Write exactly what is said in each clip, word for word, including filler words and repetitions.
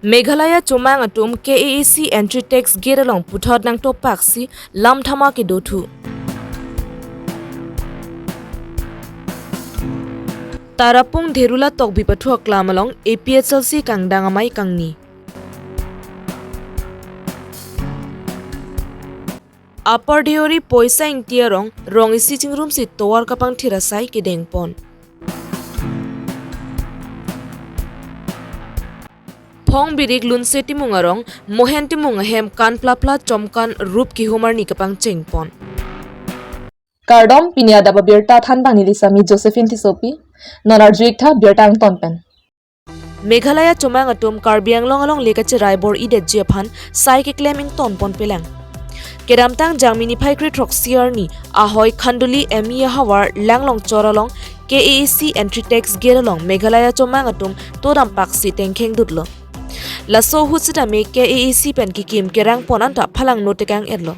Meghalaya chomang atum K A A C entry tax gate along puthot nangtopaksi lam thama kedothu. Tarapung Dherula Tokbi pathu aklam along A P H L C kangdang amei kangni. Upper Deori Poisa Ingti arong, rong isi chingrumsi tovar kapangthir asai kedengpon. Phongbirik Lunse Timung arong, Mohen Timung ahem kan plapla chomkan rup kehum arni kapangchengpon. Kardom, pini adap abirta thanbang neli Sami Josephine Tissopi, non arju-ik tha birta angton pen. Meghalaya chomang atum Karbi Anglong alongle kacherai bor-idetji aphan sai keklem ingtonpon pelang. Kedamtang Jangmi niphai kre throksi arni ahoi Khanduli M E ahavar Langlongchor along K A A C entry tax gate along Meghalaya chomang atum todam paksi tengkheng dutlo. Laso ahut sitame K A A C pen kekim kerangpon anta phalangno tekang-etlo.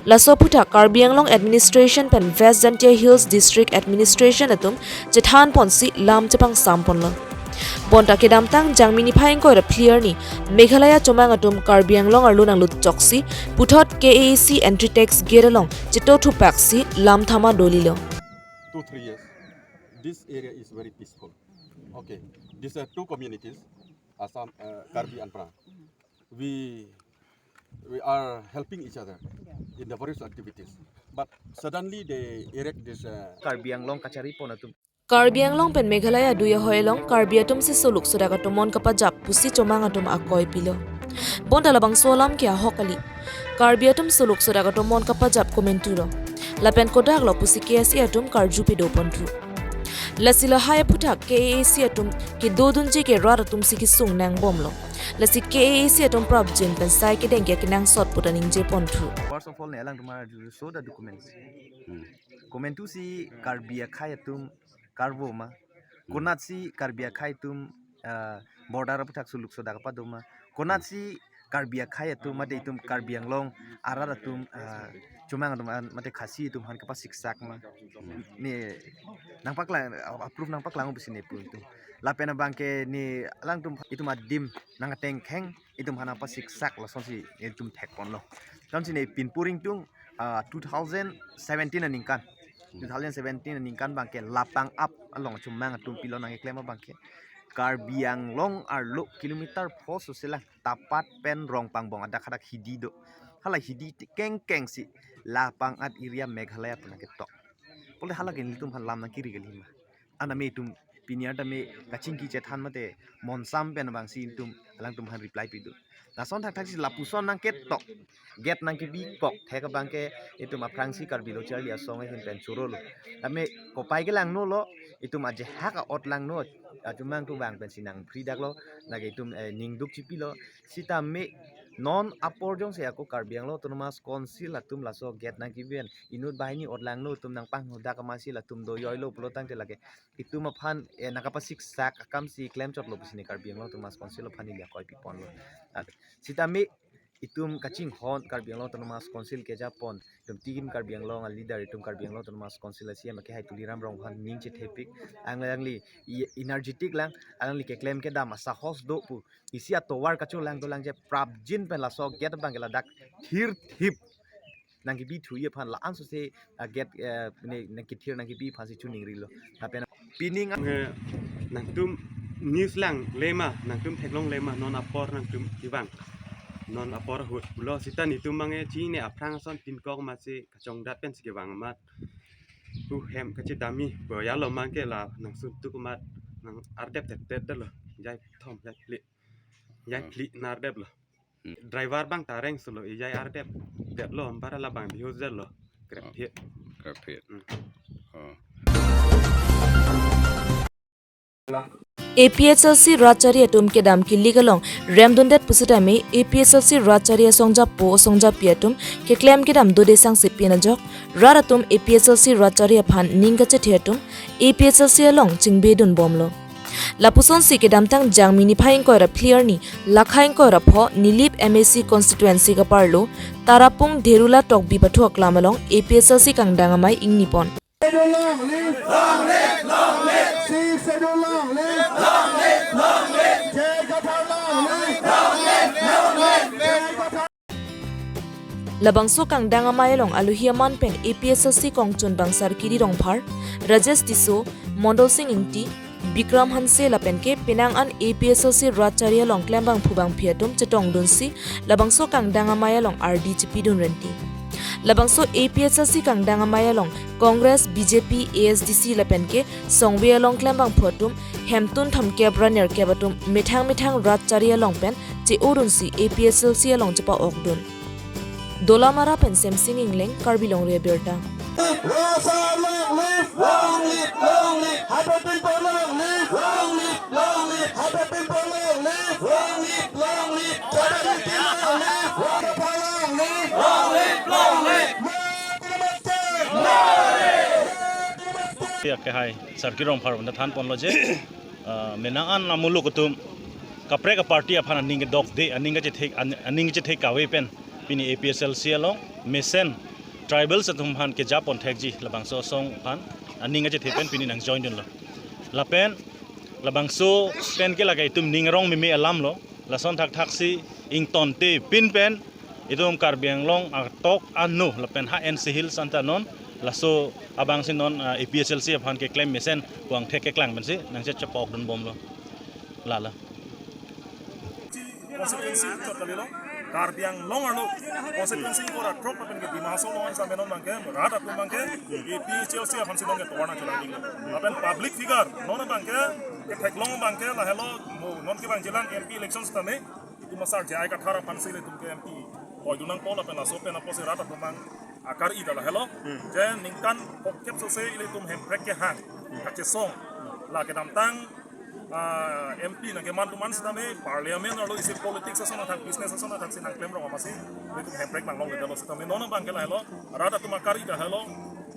Laso aphuthak Karbi Anglong Administration pen West Jaintia Hills District Administration atum chethanponsi lam chepangsamponlo. Bonta kedamtang Jangmi niphai ingkoi ra phli arni Meghalaya chomang atum Karbi Anglong arlo nanglut choksi puthot K A A C entry tax gate along chetothupaksi lam thama dolilo. Two, three years, this area is very peaceful. Okay, these are two communities, Assam, uh, Karbi and Prang. We we are helping each other in the various activities. But suddenly they erect this. Uh, Karbi Anglong kacharipon atum. Karbi Anglong pen Meghalaya adui ahoi along Karbi atum si suluk sodak atum mon kapajap pusi chomang atum akoi pilo. Bonta labangso alam ke ahok kali. Karbi atum suluk sodak atum mon kapajap komentulo. Lapen kodaklo pusi K S A atum karju pedoponthu. Lasi lahai aphuthak K A A C atum kedodunji ke rat atum si kesung nangbomlo. Lasi K A A C atum prapjin pen sai kedeng ke kenangsot puta ningjeponthu. First of all, ne alangtum arju so the documents. Komentu si Karbi akhei atum karvo ma. Konatsi Karbi akhei atum, ah, border aphuthak suluk sodak pado ma. Konatsi Karbi akhei atum mate itum Karbi Anglong arat atum, ah, chomang atum an mate Khasi atum aphan kapasiksak ma. Ne nangpaklang, approve nangpaklang pusi ne pu itum. Lapen abangke ne alangtum itum adim nangtengkheng itum aphan nangpasiksak lasonsi itum thekponlo. Lasonsi ne pinpur ingtung, ah, two thousand seventeen aningkan. Two thousand seventeen aningkan abangke Lapangap along chomang atum pilo nangkeklem abangke. Karbi Anglong arlo kilometer pho so selang Tapat pen Rongpangbong adak hadak hidi do. Hala hidi kengkeng si Lapangap area Meghalaya pu nangketok. Pulote hala ke nelitum aphan lam nangkiri kali ma. Aname itum pini arta me kachingki chethan mate monsam pen abangsi itum alangtum aphan reply pido. Lason thakthak si lapuson nangketok. Gate nangkebikok thek abangke itum aphrangsi Karbi lo charli asong ahin pen chorolo. Tame kopai kelangnolo itum ajehak a-ot langno, achomang atum abang pensi nangphridaklo, lake itum, eh, ningduk chipilo. Sitame non apor jongsi ako Karbi Anglong Autonomous Council atum laso gate nangkebi pen inut banghini ot langno itum nangpanghodak amatsi latum do yoilo pulo tangte lake itum aphan, eh, nangkapasiksak akamsi klemchotlo pusi ne Karbi Anglong Autonomous Council aphan neli akoi piponlo. Sitame itum kachinghon Karbi Anglong Autonomous Council kejapon itum Team Karbi Anglong a-leader itum Karbi Anglong Autonomous Council a-C E M akehai Tuliram Ronghang ning chethepik, alangli i-, energetic lang, alangli keklem kedam asahos do pu, isi atovar kacholang dolang je prapjin pen laso gate abangke ladak thirthip nangkebithu aphan la-an sose a-gate, eh, ne nangkethir nangkebi aphansi choningrilo. Lapen pining nge nangtum news langle ma, nangtum theklongle ma, non apor nangtum kevang, non apor ahut pulo sita netum abangke chini aphrang ason pinkok amatsi kachongdat pensi kevang amat pu hem kachedamji boyalo abangke la nangsuntuk amat nang-ardep teptet detlo, jai thom jai phli, jai phli nang-ardeplo. Driver abang ta reng solo, ejai ardep detlo, anpar labang bihus detlo. Krephet. Krephet. Oh. A P H L C rat chari atum kedam kilik along remdundet pusitame A P H L C rat chari asongjapo asongjapi atum keklem kedam dode sangsi pin ajok rat atum A P H L C rat chari aphan ning kachethe atum A P H L C along chingbedunbomlo. Lapusonsi kedamtang Jangmi niphai ingkoi ra phli arni, lakha ingkoi ra pho Nilip M A C constituency kaparlo, Tarapung Dherula Tokbi pathu aklam along A P H L C kangdang amei ingni pon. Schedule long live! Long live! Long live! Sixth Schedule long live! Long live! Long live! J I Kathar long live! Long live! Long live! J I Kathar. Labangso kangdang amei along alohi aman pen A P H L C kongchun bang Sarkiri Rongphar, Rajesh Tisso, Mondol Sing Ingti, Bikram Hanse lapen ke penang an A P H L C rat chari along klembangphu bangphi atum chetongdunsi labangso kangdang amei along ardi chipidun renti. Labangso A P H L C kangdang amei along Congress, B J P, A S D C lapen ke songve along klembangphu atum hemtun thomkep ra nerkep atum methang methang rat chari along pen che-odunsi A P H L C along chepa-okdun. Dolamara pen Semsing Ingleng, Karbi Longri Abirta. Rasa long live, long live, long live. Happy people long live, long live, long live. Happy people long live, long live, long live. Happy people long live, long live, long live. Long live, long live. Akehai Sarkiri Rongphar unda than ponlo je, ah, menang an amuluk atum kaprek a-party aphan aning kedokde, aning kachethek, an-, aning kachethek kave pen pini A P H L C along mesen tribals atum aphan kejapon thekji labangso asong aphan aning kachethe pen pini nang join dunlo. Lapen labangso pen ke lake itum ning arong meme alam lo. Lason thakthaksi ingtonte pin pen itum Karbi Anglong atok ano lapen ha N C Hills anta non laso abangsi non, ah, A P H L C aphan keklem mesen puang thek keklang pensi nangche chepa-okdun bomlo. Lala. Constituency chot kalilo, Karbi Anglong arlo constituency ingkoi ra throk lapen ke Dima Hasao along an same non abangke rat atum abangke A P H L C aphansi non ke tovar nangchelangding. Lapen public figure non abangke ketheklong abangke lahelo, mo non kevangjilang M P election sitame itum asar J I Kathar aphansi ilitum ke M P toidun nangpo lapen laso pen apotsi rat atum abang akar-i ta lahelo. Hmm. Je ningkan phokep sose ilitum Hemprek kehang kachesong, la kedamtang, ah, M P nangkeman atum an sitame parliament arlo isi politics ason athak, business ason athak si nangklem rong amatsi ilitum Hemprek nanglongledetlo sitame non abangke lahelo, rat atum akar-i ta lahelo.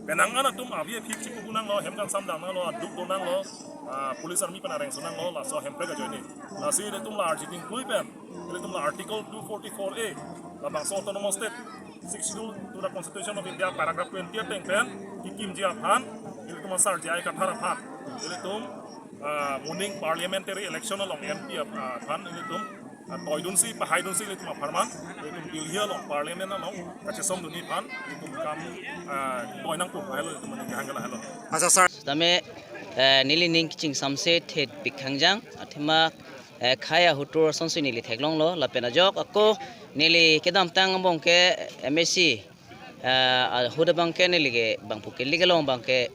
Penang an atum avi aphi chipu nanglo, hem kangsam dam nanglo, aduk do nanglo, ah, police army pen areng so nanglo, laso Hemprek ajoine. Lasi ilitum la arji dingklui pen ilitum la Article two forty-four A, labangso Autonomous State, Sixth Schedule to the Constitution of India, paragraph twenty ateng pen kekimji aphan, ilitum asar J I Kathar aphan ilitum, ah, moning parliamentary election along M P ap-, aphan ilitum, ah, toidunsi, pahaidunsi ilitum apharman ilitum Delhi along parliament along kachesongdunji aphan ilitum kam, ah, toi nangpo, lahelo ilitum moning kehang ke lahelo. Asa sir. Tame, eh, neli ning kachingsamse thepik khangjang, athema eh, khei ahut asonsi neli theklonglo, lapen ajok ako neli kedamtang abangke M A C, eh, ahut abangke neli ke bangphu keli kelong abangke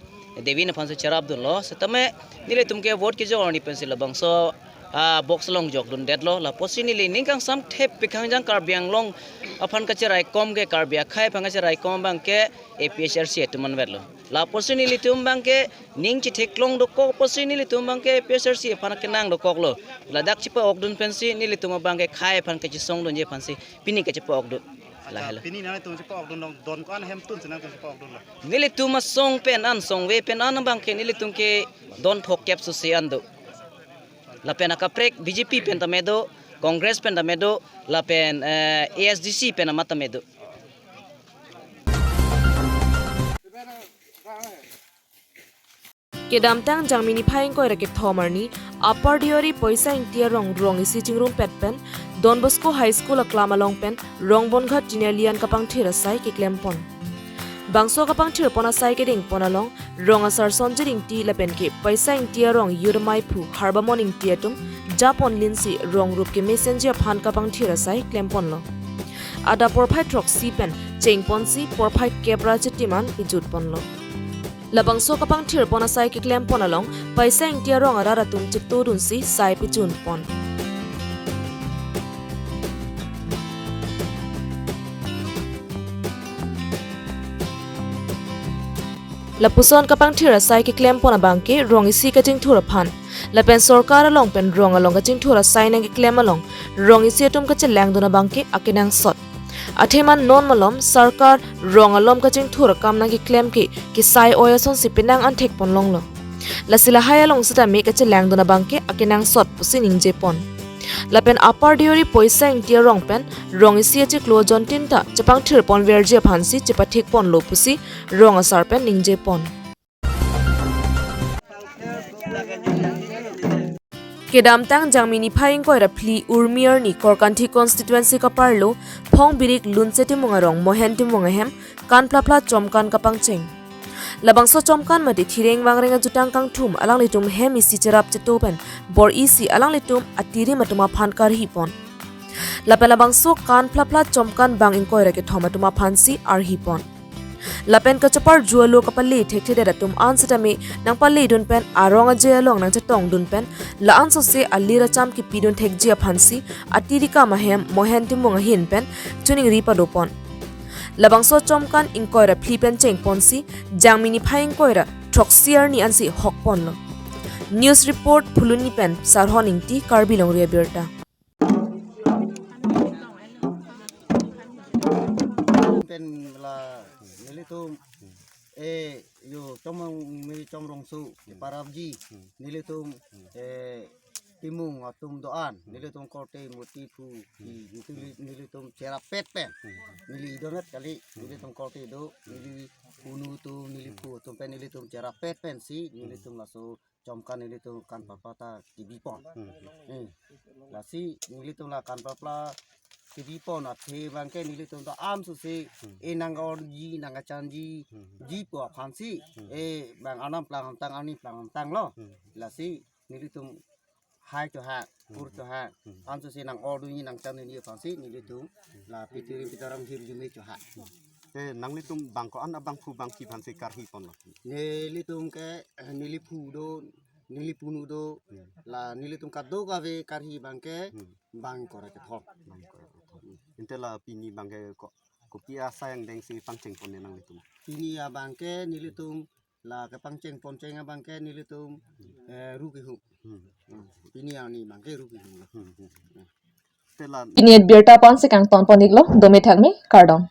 Devi aphansi cherapdunlo, setame nelitum ke vote kejor arni pensi labangso, ah, box along jokdundetlo, lapusi neli ning kangsam thepik khangjang Karbi Anglong aphan kacheraikom ke, Karbi akhei aphan kacheraikom abangke A P H L C atum anvetlo. Lapusi nelitum abangke ning chitheklong dokok pusi nelitum abangke A P H L C aphan kenang dokoklo. Ladak chepa-okdun pensi nelitum abangke khei aphan kachesongdunji aphansi pini kachepa-okdun. Lahelo. Pini nangtum chepa-okdun don, don ko-an hemtun si nangtum chepa-okdunlo? Nelitum asong pen an, songve pen an abangke nelitum ke don phokep sose an do. Lapen akaprek B J P pen tame do, Congress pen tame do, lapen, eh, A S D C pen amat tame do. Kedamtang Jangmi niphai ingkoi ra kethom arni, Upper Deohri Poisa Ingti arong rong isi chingrumpet pen, Don Bosco High School aklam along pen, Rongbonghat Tinalian kapangthir asai keklempon. Bangso kapangthirpon asai kedengpon along, rong asar Sonjit Ingti lapen ke Poisa Ingti arong youth amaiphu Harbamon Ingti atum, japon linsi rong rup kemesenji aphan kapangthir asai klemponlo. Adap porphai throksi pen chengponsi porphai kep ra chitiman pejutponlo. Labangso kapangthirpon asai keklempon along, Poisa Ingti arong arat atum chetodunsi sai pejutpon. Lapuson kapangthir asai keklempon abangke rong isi kachingthur aphan. Lapen sorkar along pen rong along kachingthur asai nangkeklem along, rong isi atum kachelangdun abangke akenangsot. Athema non malom sorkar rong along kachingthur akam nangkeklem ke, kesai oi asonsi penang an thekponlonglo. Lasi lahai along sitame kachelangdun abangke akenangsot pusi ningje pon. Lapen Upper Deori Poisa Ingti arong pen rong isi achiklo ajon tin ta chepangthir ponverji aphansi chepathik ponlo pusi rong asar pen ningje pon. Kedamtang Jangmi niphai ingkoi ra phli Urmi arni Korkanthi constituency kaparlo Phongbirik Lunse Timung arong Mohen Timung ahem kanphlapphla chomkan kapangcheng. Labangso chomkan mate thireng vangreng ajutang kangthum alanglitum hem isi cherap cheto pen bor-isi alanglitum atirim atum aphan karhi pon. Lapen labangso kanphlapphla chomkan bang ingkoi ra kethom atum aphansi arhi pon. Lapen kachepar jualo kapale thekthedet atum an sitame nangpaledun pen arong aje along nangchetongdun pen la-an sose alir acham kipidun thekji aphansi atiri kam ahem Mohen Timung ahin pen choningri pado pon. Labangso chomkan ingkoi ra phli pen chengponsi Jangmi niphai ingkoi ra throksi arni ansi hok ponlo. News report Phuloni pen Sarhon Ingti, Karbi Longri Abirta. Pen la nelitum, eh, yo chomrong, mi chomrongso parapji nelitum, eh, Timung atum do-an nelitum korte murti phu ki nelitum cherapet pen neli idonet kali, nelitum korte do, neli punu atum, neli phu atum pen nelitum cherapet pensi nelitum laso chomkan nelitum kanphlapphla ta kebi pon. Hmm. Eh, lasi nelitum la kanphlapphla kebi pon athe abangke nelitum ta am suse e nang-orji nangkachanji ji pu aphansi e bang anam plang amtang ani plang amtang lo. Hmm. Lasi nelitum hai chohak, pur chohak, hmm, an suse nang-ordunji nangchandunji aphansi nelitum la pitirim pitaram hirjume chohak. Eh, nanglitum bang ko-an abangphu bangphi aphansi karhi ponlo? Nelitum ke, eh, neli phu do, neli punu do, hmm, la nelitum kadokave karhi abangke, hmm, bang ingkoi ra kethom. Bang ingkoi ra kethom. Ante la pini abangke ko, kopi asai angdengsi pangcheng pon ne nanglitum? Pini abangke nelitum la kepangcheng poncheng abangke nelitum, eh, ru kehum. Hmm. Hmm. Pini arni abangke ru kehum. Hmm, hmm. Te la pini abirta aphansi kangton pon-iklo, dome thakme, kardom.